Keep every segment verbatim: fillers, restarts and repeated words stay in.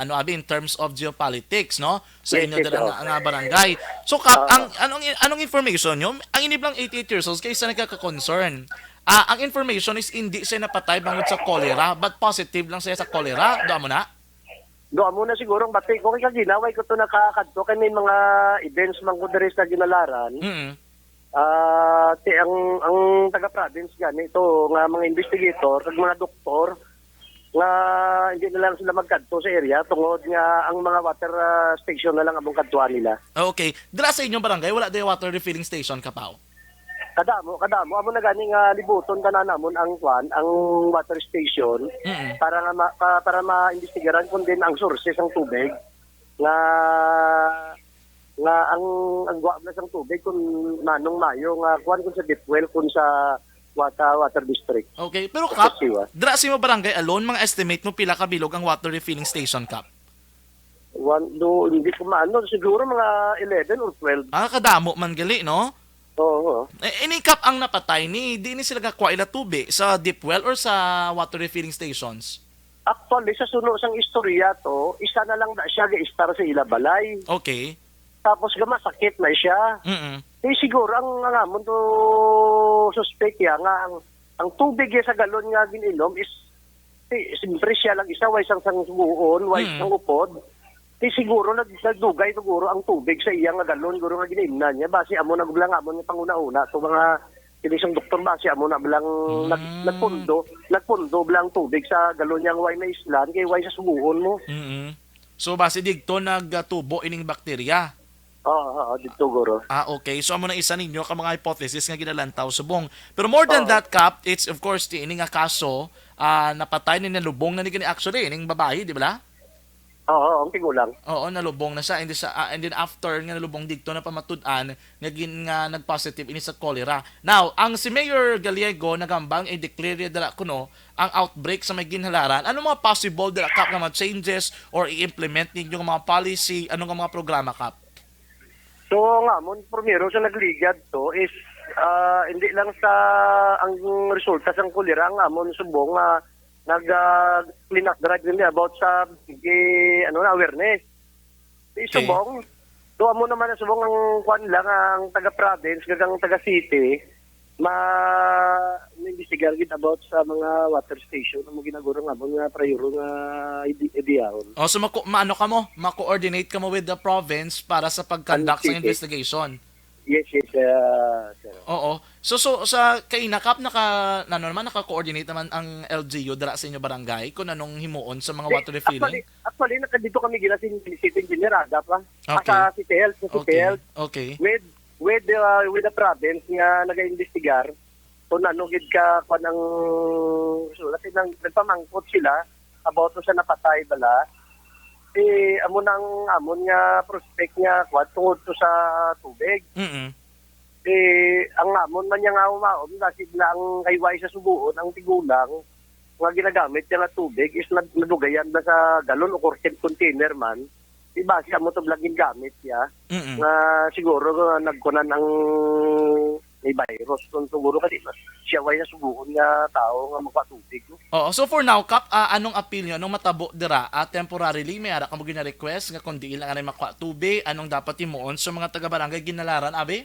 ano, abi, in terms of geopolitics, no? Sa Yes, inyo yes, dala oo. nga, nga barangay. So, Kap, Oo. ang, anong, anong information nyo? Ang iniblang eighty-eight years old, kay isa nagkaka-concern. Ah, ang information is hindi siya napatay bangod sa cholera, but positive lang siya sa cholera. Do mo na? Do mo na siguro ang bati ko kay kaginaway ko to nakakadto kay may mga events man ko diri sa Ginalaran. Mm. Ah, ti ang, ang taga-province gani to nga mga investigator kag mga doktor nga hindi na lang sila magkadto sa area tungod nga ang mga water, ah, station na lang among kadtuan nila. Ah, okay. Dira sa inyong barangay, wala day water refilling station, Kapaw? Kadamo, kadamo. Amo na gani nga libuton tanan namon ang kwan, ang water station Mm. para nga ma-, pa-, para maimbestigaran kung din ang sources ang tubig nga, nga ang, ang guwa bala sang tubig kung manong mayo nga kwan kung sa deep well kung sa water, water district. Okay, pero Kap, Siwa. Dira sa imo barangay alone, mga estimate mo pila ka bilog ang water refilling station, Kap? One, do, hindi ko maano, siguro mga eleven or twelve. Ah, kadamo man gali, no? Oo, oo. Eh, ini, Kap, ang napatay ni, di ni sila gakuha ila tubi sa deep well or sa water refilling stations? Actually, sa suno sang istorya to, isa na lang na siya ga-istar sa ila balay. Okay. Tapos gamasakit na siya. Mm-mm. Di siguro ang, ang amon to suspect ya nga ang, ang tubig ya sa galon nga gininom is si, siyempre siya lang isa, way sang, sang suguon, way Mm. sang upod. Di siguro nag-, nagdugay siguro ang tubig sa iya nga galon, siguro nga giniimnan niya. Basi amo na lang amon nga panguna-una to mga kini sang doktor, basi amo na lang nag-, Mm. nagpundo, nagpundo lang tubig sa galon niya nga way maislan, kay way sa suguon mo. Mm-mm. So, basi digto nagtubo ining bakterya? Oo, oo, dito, guro. Ah, okay. So, amo na isa ninyo ka mga hypothesis nga ginalantaw subong. Pero more than Oo. that, Kap, it's of course, ti ini nga kaso, ah, napatay ni, nalubong na ni gani actually, ning babayi, di ba? Oo, ang tigulang. Oo, nalubong na siya. And, sa, ah, and then after nga nalubong digto, napamatud-an nga gin-, nga nag-positive ini sa cholera. Now, ang si Mayor Gallego nagambal nga i-declare dira kuno ang outbreak sa may Ginhalaran. Ano mga possible dira, Kap, nga mga changes or i-implement ninyo nga mga policy? Ano nga mga programa, Kap? So, ang amon, primero sa nagligad to is, ah, hindi lang sa ang resulta sang kolera, ang amon subong nga nag, ah, clean up drive nila about sa, gi-, ano na, awareness. Di Okay. subong, do amo naman ang subong ang kwan lang, ang taga-province, kag ang taga-city, ma-, ma-investigar gid about sa mga water station, amo ginaguro nga, mga prior nga ide-, ideyahon. Oh, so mako-, maano ka mo? Ma-coordinate ka mo with the province para sa pag-conduct Ang sa city. investigation? Yes, yes, ah, sir. Oo. So, so, sa kaina, Kap, naka, ano naman, naka-coordinate naman ang L G U dira sa inyo barangay kung anong himuon sa mga Di, water refilling? actually, actually, naka-, dito kami gila si City Engineer Aga pa. Okay. Sa City Health, sa City Okay. Health. Okay. With, with, uh, with the province nga nag-iimbestigar kung ano gid ka, kung ang, so, kasi nang, nagpamangkot sila about sa napatay bala. Si, amo nang amon nga prospect nga, kwan, tungod to sa tubig. Mm-mm. Eh, ang namon man niya nga umaon, kasi na ang kayway sa subuon, ang tigulang nga ginagamit niya nga tubig is nag-, nadugayan na sa galon o corked container man. Di ba, siya mo to vlog gamit niya? Mm-mm. Nga siguro nga nagkunan ang may virus. Kung siguro kasi siya way na subuon nga tao nga magpatubig, no? Oo. So for now, Kap, ah, anong appeal nyo? Anong matabo dira? Ah, temporarily, may ara ka mo gina-request nga kung diin lang anay makuha tubig, anong dapat himuon sa mga taga-barangay Ginalaran, abi?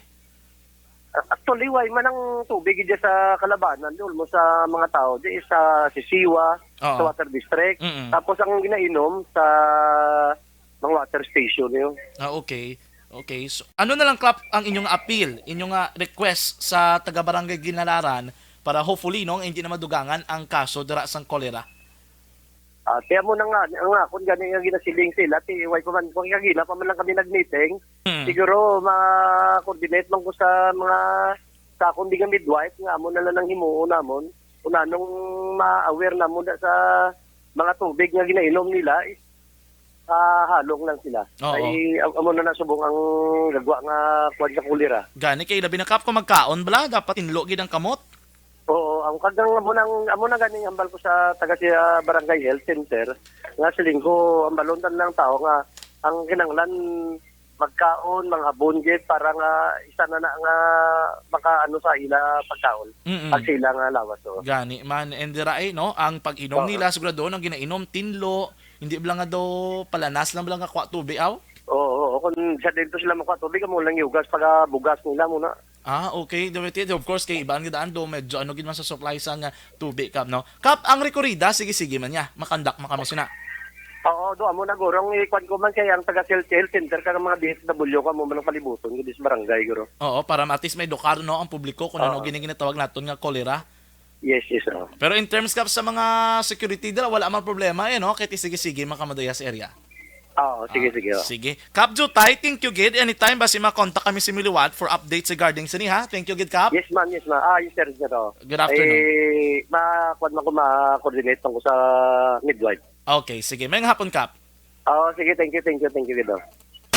Actually, way man ang tubig dyan sa Kalabanan, di almost sa mga tao, di sa Sisiwa, Oo. sa Water District. Mm-mm. Tapos ang ginainom sa mga water station, yun. Ah, okay. Okay. So, ano na lang, Kap, ang inyong appeal, inyong, ah, request sa taga-barangay Ginalaran para hopefully, no, hindi na madugangan ang kaso dira sang kolera? Ah, kaya mo na nga, ang akon gani nga ginasiling sila, ti, way pa man, kung kagina pa man lang kami nag-meeting, Hmm. siguro ma-coordinate man ko sa mga, sa akong di nga midwife, nga amo na lang ang himuon namon, kung anong ma-aware namon na sa mga tubig nga ginainom nila, is ah, halong lang sila. Oo. Ay, am-, amo na nasubong ang gagwa nga kuwan sa kulira. Gani kay labi na, Kap, kung magkaon bala, dapat tinlo gid ang kamot. Oo, ang kagang amo nang, amo na ganing ambal ko sa taga siya Barangay Health Center, nga siling ko, ambalon tan lang tao nga ang kinanglan magkaon, mga abon gid para nga isa na na nga makaano sa ila pagkaon, Mm-mm. pag sa ila nga lawas, oo. Gani man, and dira, eh, no, ang pag-inom Oo. nila, sigurado, ang ginainom, tinlo, Hindi bala nga do palanas lang bala nga kuha tubig, aw? Oo, oo. Kung sa dito sila makuha tubig, amo lang yugas, pagabugas nila muna. Ah, okay. Di, di, of course, kay iban nga daan do, medyo ano gid man sa supply sa nga tubig, Kap, no? Kap, ang rekorida, sige, sige man niya. Makandak man kamo sina. Oo, do amo na gurong ikuan ko man kay ang taga health, health center ka ng mga D S W ka mo man ang palibuton ko dis barangay guro. Oo, para at least may edukar, no, ang publiko kung ano Oo. gini ginatawag naton nga cholera. Yes, yes, oo. Pero in terms, Kap, sa mga security dira, wala man problema, eh, no? Kay ti sige-sige man kamo dira sa area. Oo, sige, Ah, sige, oo. sige. Kap Jutay, thank you gid. Anytime, basi ma-contact kami si Miliwat for updates regarding sini, ha? Thank you gid, Kap. Yes, ma'am, yes, ma'am. Ah, yes, sir, sir, oo. Good afternoon. Eh, ma-, kuwan man ko, ma-coordinate ko sa midwife. Okay, sige. May hapon, Kap. Oo, sige, thank you, thank you, thank you, gid, oh.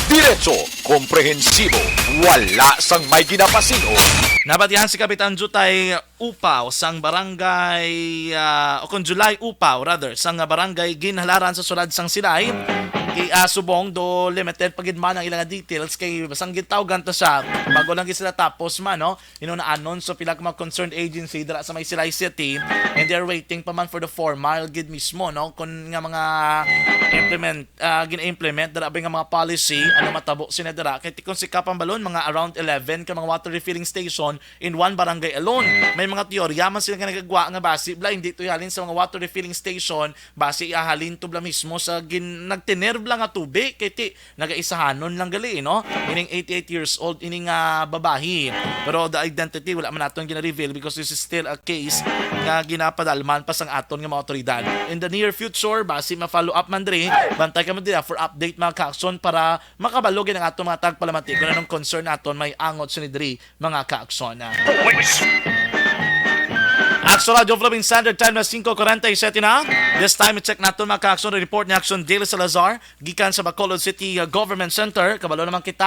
Diretso, komprehensibo, wala sang may ginapasin-o. Nabatihan si Kapitan Jutay Upaw sang barangay, ah, o kung July Upaw, rather, sang barangay Ginhalaran sa sulod sang Silay. Kay, ah, subong do limited pa gid man ang ilang details kay basang gintawgan ta siya bago lang gid sila tapos man, no? Inunaanon sa pila ka mga concerned agency dira sa may Silay City, and they're waiting pa man for the formal gid mismo, no, kun nga mga implement, ah, gina-implement dira ba nga mga policy, ano matabo sina dira. Kay tikon si Kapambalon, mga around eleven ka mga water refilling station in one barangay alone. May mga teorya man sila nga nagagwa nga basi bala hindi to halin sa mga water refilling station, basi ihahalin to bala mismo sa gin-, nagtener bala nga tubig. Kay ti, nagaisahanon lang gali, no? Ining eighty-eight years old, ining, ah, babayi. Pero the identity, wala man naton gina-reveal because this is still a case nga ginapadalman pa sang aton nga mga otoridad. In the near future, basi ma-follow up man diri, bantay kamo dira for update, mga ka-aksyon, para makabalo gid ang aton mga tagpalamati kung anong concern naton may angot sini diri, mga ka-aksyon. Aksyon Radio Philippine Standard Time na singko kuwarenta y sete na. This time, i-check naton, mga ka-aksyon, ang report ni Aksyon Daily Salazar gikan sa Bacolod City, uh, Government Center. Kabalo naman kita